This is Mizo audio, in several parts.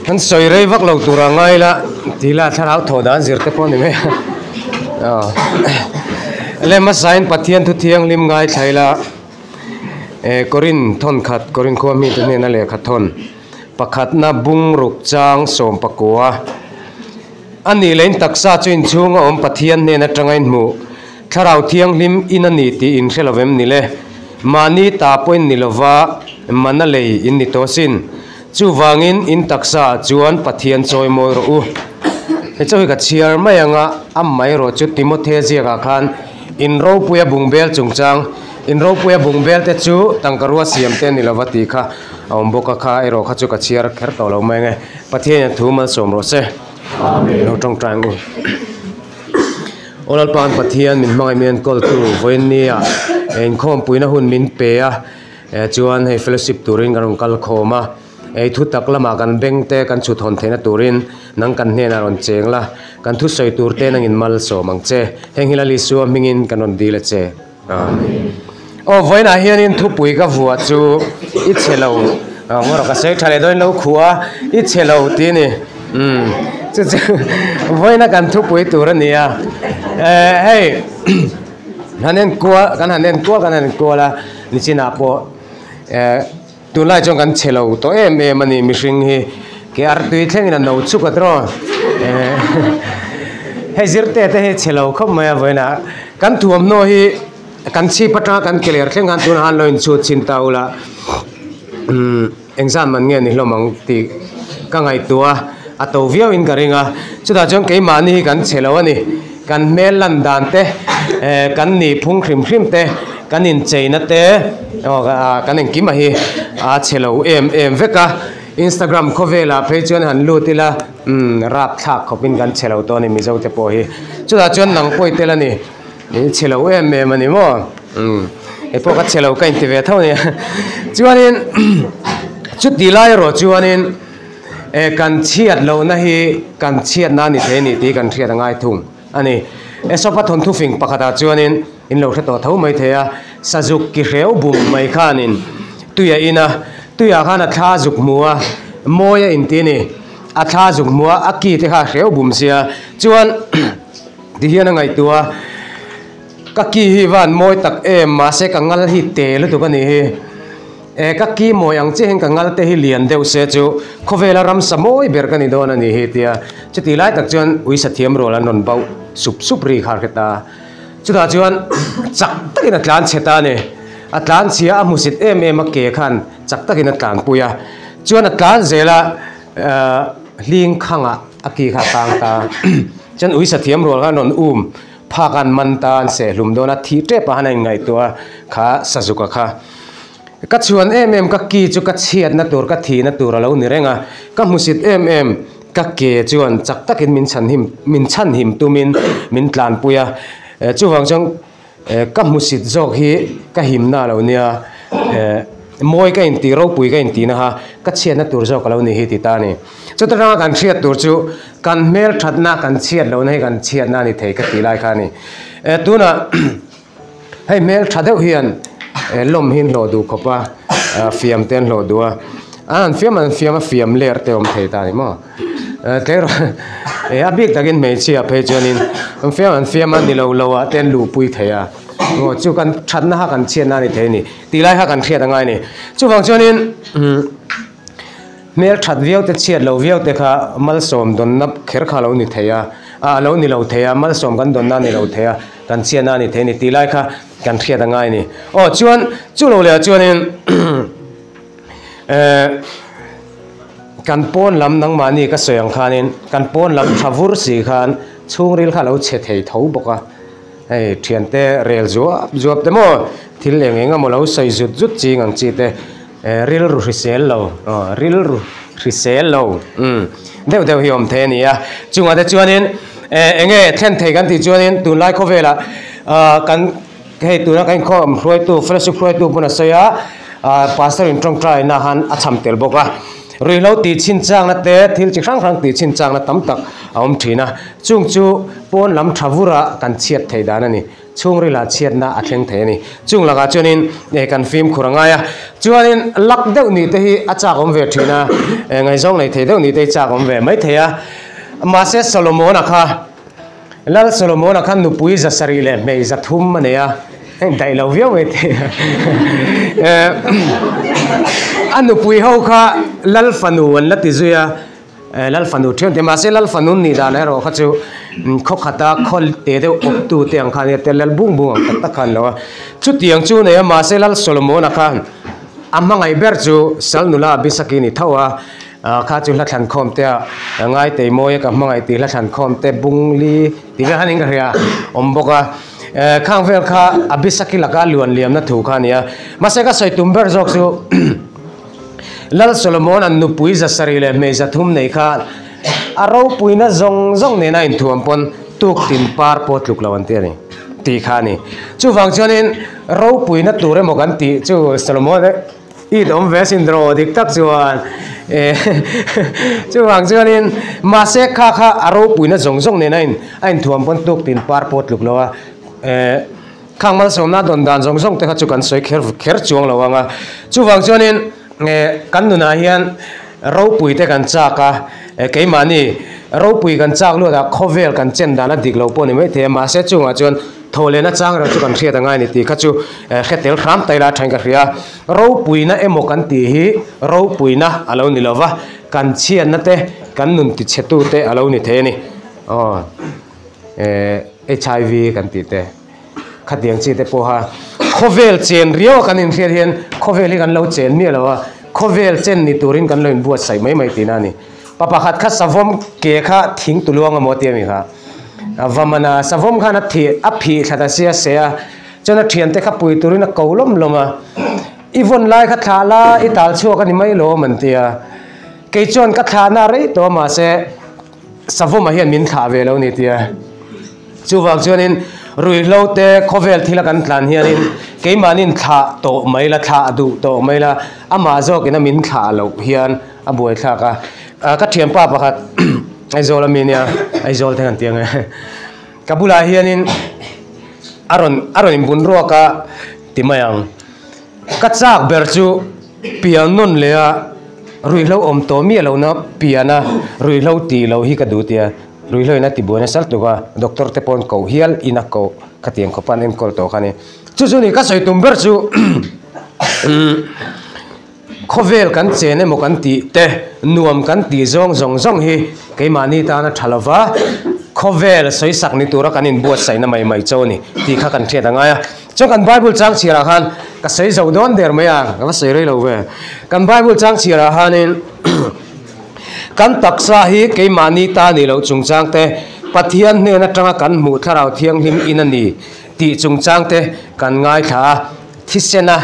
Kan sawi rei vak lo tur a ngai la ti la thlarau thawh dan zir te pawh a ni mai a. Lem hmasain Pathian thu thianghlim ngaithla ila Korin thawn khat Korin khua mite hnena lehkha thawn pakhatna bungruk chang sawmpakua a nih leh in taksa chu inchhunga awm Pathian hnen atanga in hmuh Thlarau Thianghlim in a ni tih in hre lo vem ni le? Mahni ta pawh in ni lova, mana lei in ni tawh asin. Chuvangin in taksa ah chuan Pathian chawi mawi rawh u. Hei chauh hi ka chhiar mai ang a, a mai erawh chu Timothea ziakah khan in ropuia bungbel chungchang, in ropuia bungbel te chu tangka rua siam te a ni lova tih kha a awm bawk a, kha erawh kha chu ka chhiar kher tawh lo mai ang e. Pathianin a thu malsawm rawh se. Lo tawngtai ang u. Aw Lalpa'n Pathian min hmangaih min enkawltu vawiinnia inkhawmpuina hun min pe a, chuan hei fellowship turin kan rawn kal khawm a, hei thu tak lamah kan beng te kan chhut hawn theihna turin nang kan hnenah rawn cheng la, kan thusawi tur te nangin malsawm ang che, heng hi Lal Isua hmingin kan rawn dil a che. Amen. Aw vawiinah hianin thupui ka vuah chu i chhe lo ngawrh ka sawi tha leh dawn lo khuh a i chhe lo tih a ni umm chu chu vawiina kan thupui tur a ni a eh hei han en kual kan han en kual kan han en kual a nichinah pawh eh tunlai chuan kan chhe lo tawh em em a ni mihring hi ke artui thlengin a no chuk a tiraw eh hei zirte te hi chhe lo khawp mai a vawiinah kan thuamhnaw hi kan chhip atanga kan ke ler thleng khan tunah khan lo inchhut chhin ta ula umm engzat man nge ni hlawm ang tih ka ngaihtuah a a to viau in ka ring a chutah chuan keimahni hi kan chhe lo a ni kan hmel lan dan te eh kan nih phung hrim hrim te kan incheina te aw ah kan engkim a hi a chhe lo em em vek a Instagram khawvelah phei chuan han lut ila umm rapthlak khawpin kan chhe lo tawh a ni Mizo te pawh hi chutah chuan nang pawh i tel a ni. I chhe lo em em a ni maw? Umm hei pawh ka chhe lo ka inti ve tho a nia. Chuanin chuti lai erawh chuanin eh kan chhiat lohna hi kan chhiatna a ni thei a ni tih kan hriat a ngai thung a ni. Aesop-a thawnthu fing pakhatah chuanin in lo hre tawh tho mai thei a, sazuk ki hreu bum mai khanin tui a in a, tuiah khan a thla zuk hmu a, mawi a inti a ni. A thla zuk hmu a, a ki te kha a hreu bum sia. Chuan. Ti hian a ngaihtuah a, ka ki hi van mawi tak em mahse ka ngal hi te lutuk a nih hi. E ka ki mawi ang chiah hian ka ngal te hi lian deuh se chu khawvela ramsa mawi ber ka ni dawn a nih hi tia chuti lai tak chuan uisa thiam rual an rawn bauh sup sup ri kha a hre ta. Chutah chuan chak takin a tlan chhe ta a ni. A tlan chhia a hmusit em em a ke khan chak takin a tlanpui a. Chuan a tlan zel a hling khangah a ki kha a tang ta. Chuan uisa thiam rual khan rawn um phak a an man ta an seh hlum dawn a, thih tep ah han a inngaihtuah a kha Sazuka kha. Ka chhuan em em ka ki chu ka chhiatna tur ka thihna tur a lo ni reng a, ka hmusit em em ka ke chuan chak takin min chhan him min chhan him tumin min tlanpui a, chuvang chuan Ka hmusit zawk hi ka himna a lo nia, mawi ka intih, ropui ka intih na kha ka chhiatna tur zawk a lo ni hi ti ta a ni. Chuta tanga kan hriat tur chu kan hmelthatna, kan chhiat lohna hi kan chhiatna a ni thei ka tih lai kha a ni. Tunah hei hmeltha deuh hian lawm hi an hlawh duh khawp a, fiam te an hlawh duh a, an fiam an fiam a, fiam ler te a awm thei ta a ni maw. Tleirawl eh a bik takin hmeichhia phei chuanin an fiam an fiam a ni lo lo ah te an luhpui thei a aw chu kan thatna kha kan chhiatna a ni thei a ni tih lai kha kan hriat a ngai a ni chuvang chuanin umm hmel that viau te chhiat lo viau te kha malsawm dawnna kher kha a lo ni thei a ah a lo ni lo thei a malsawm kan dawnna a ni lo thei a kan chhiatna a ni thei a ni tih lai kha kan hriat a ngai a ni aw chuan chu lo leh ah chuanin Eh kan pawn lam nangmahni ka sawi ang khanin kan pawn lam tha vur si khan chhungril kha a lo chhe thei tho bawk a, hei thiante rel zuap zuap te maw thil eng eng emaw lo sawi zut zut ching ang chi te eh rilru hrisel lo aw rilru hrisel lo umm deuh deuh hi awm thei a ni a, chungah te chuanin eh eng nge thlen thei kan tih chuanin tunlai khawvelah ah kan. Hei tuna kan inkhawm hruaitu fellowship hruaitu pawn a sawi a, pastor in tawngtaina han a cham tel bawk a, ruihhlo tih chhin changna te thil chi hrang hrang tih chhin changna tam tak a awm thin a, chung chu pawn lam tha vura kan chhiat thei dan a ni. Chhungrila chhiatna a thleng thei a ni. Chung lakah chuanin kan fimkhur a ngai a. Chuanin lak deuh nih te hi a chak awm ve thin a, ngaihzawng nei thei deuh nih te hi chak awm ve mai thei a. Mahse Solomona kha, Lal Solomona kha nupui 700 leh hmei 300 a nei a, heng daih lo viau mai thei a. A nupui ho kha Lal fanu an la ti zui a. Lal fanu ṭhiam te mahse Lal fanu nih dan erawh kha chu khaw khata khaw te deuh awp tu te ang khan nia te lal bung bung ang tak tak khan lo a. Chutiang chu nei a mahse Lal Solomon-a khan a hmangaih ber chu Sal nula Abisaki ni tho a, kha chu hla thlan khawm te a Ngaitei Mawia ka hmangaih tih hla thlan khawm te bung li tih vel khan in ka hria awm bawk a. Khang vel kha Abisaki laka luan liamna thu kha a ni a. Mahse ka sawi tum ber zawk chu Lal Solomon an nupui 700 leh hmei 300 nei kha a ropuina zawng zawng nena inthuam pawn tuk tin par pawh tluk lo an ti a ni tih kha a ni. Chuvang chuanin ropuina tur emaw kan tih chu Solomon it awm ve asin draw dik tak chuan chuvang chuanin mahse kha kha a ropuina zawng zawng nena a inthuam pawn tuk tin par pawh tluk lo a. Khang malsawmna dawn dan zawng zawng te kha chu kan sawi kher kher chuang lo ang a. Chuvang chuanin kan nunah hian ropui te kan chak a, keimahni ropui kan chak luat ah khawvel kan chen dan a dik lo pawh ni mai thei a, mahse chungah chuan thaw lehna chang erawh chu kan hriat angai a ni tih kha chu hre tel hram ta ila thain ka hria. Ropuina emaw kan tih hi ropuina a lo ni lo va, kan chhiatna te kan nun tichhetu te a lo ni thei a ni. Aw HIV kan tih te. Khatiang chi te pawha khawvel chen riau a kan inhriat hian khawvel hi kan lo chen miah lo a, khawvel chen ni turin kan lo inbuatsaih mai mai tihna a ni. Pa pakhat kha savawm ke kha thing tuluang emaw tia mi kha a va man a, savawm khan a thih a phih thla ta sia se a, chuan a thiante kha pui turin a ko lawm lawm a, i vawn lai kha thlah la i tal chhuak a ni mai lawm an ti a, kei chuan ka thlahna rei tawh a mahse savawmah hian min thlah ve lo ni tia. Chuvang chuanin ruihhlo te khawvel thila kan tlan hianin keimahnin thlah tawh mai la, thlah duh tawh mai la, amah zawkina min thlah loh hian a buaithlak a. Ka thianpa pakhat Aizawl ami nia, Aizawl te kan ti ang e, ka bulah hianin a rawn a rawn inbun ruak a ti mai ang. Ka chak ber chu pian nawn leh a ruihhlo awm tawh miah lohna piana ruihhlo tih loh hi ka duh tia. Ruihhlo in a ti buai nasa lutuk a, doctor te pawn koh hial in a koh khatiang khawpa an enkawl tawh kha a ni. Chu chu ni ka sawi tum ber chu khawvel kan chen emaw kan tih te, nuam kan tih zawng zawng zawng hi keimahni tan a tha lova, khawvel sawisak ni tura kan inbuatsaihna mai mai cho a ni tih kha kan hriat a ngai a. Chuan kan Bible chang chhiarah khan ka sawi zo dawn der mai a, ka va sawi rei lo ve. Kan Bible chang chhiarah khanin Kan taksa hi keimahni ta ni loh chungchang te, Pathian hnen atanga kan hmuh thlarau thianghlim in a ni tih chungchang te kan ngaithla a, thisena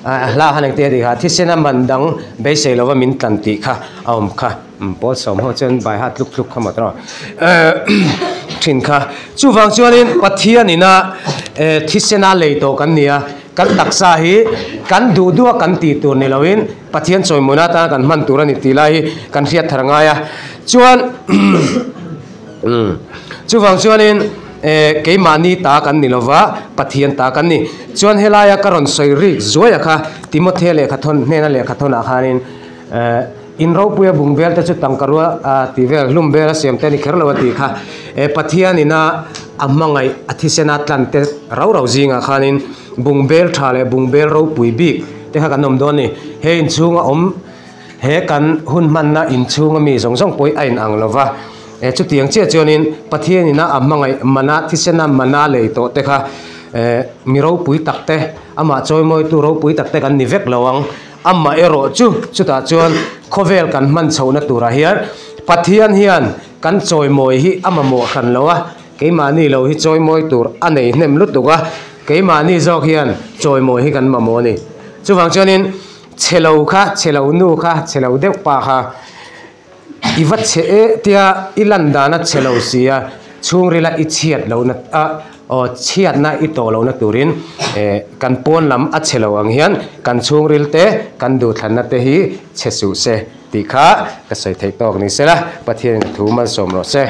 hla khan engte a tih kha, thisena man dang beisei lova min tlan tih kha a awm kha, pawl sawm ho chuan baiha tluk tluk kha maw tawh thin kha. Chuvang chuanin Pathian ina thisena lei tawh kan ni a, kan taksa hi kan duh duh a kan tih tur ni loin, Pathian chawimawina atana kan hman tur a ni tih lai hi kan hriat thar ngai a. Chuan chuvang chuanin keimahni ta kan ni lova, Pathian ta kan ni. Chuan helaia ka rawn sawi rik zuaia kha Timothea lehkhathawn hnena lehkhathawnah khanin in ropuia bung vel te chu tangkarua tih vel hlum vel a siam te a ni kher lo a tih kha. Pathianina a hmangaih a thisena tlan te rau rau zingah khanin bung bel tha leh bung bel ropui bik te kha kan awm dawn a ni. He inchhunga awm, he kan hun hmanna inchhunga mi zawng zawng pawh hi a inang lo va. Chutiang chiah chuanin Pathianina a hmangaih mana thisena mana lei tawh te kha mi ropui tak te, amah chawimawitu ropui tak te kan ni vek lo ang. Amah erawh chu chutah chuan khawvel kan hman chhohna turah hian Pathian hian kan chawimawi hi a mamawh hran lo a, keimahni lo hi chawimawi tur a nei hnem lutuk a. Keimahni zawk hian chawimawi hi kan mamawh a ni. Chuvang chuanin chhe lo kha, chhe lo nu kha, chhe lo deuh pa kha i va chhe e tia i lan dana chhe lo si a, chhungrila i chhiat lohna a aw chhiatna i tawh lohna turin kan pawn lam a chhe lo ang hian kan chhungril te, kan duhthlanna te hi chhe suh se tih kha ka sawi theih tawk ni sela, Pathianin a thu malsawm rawh se.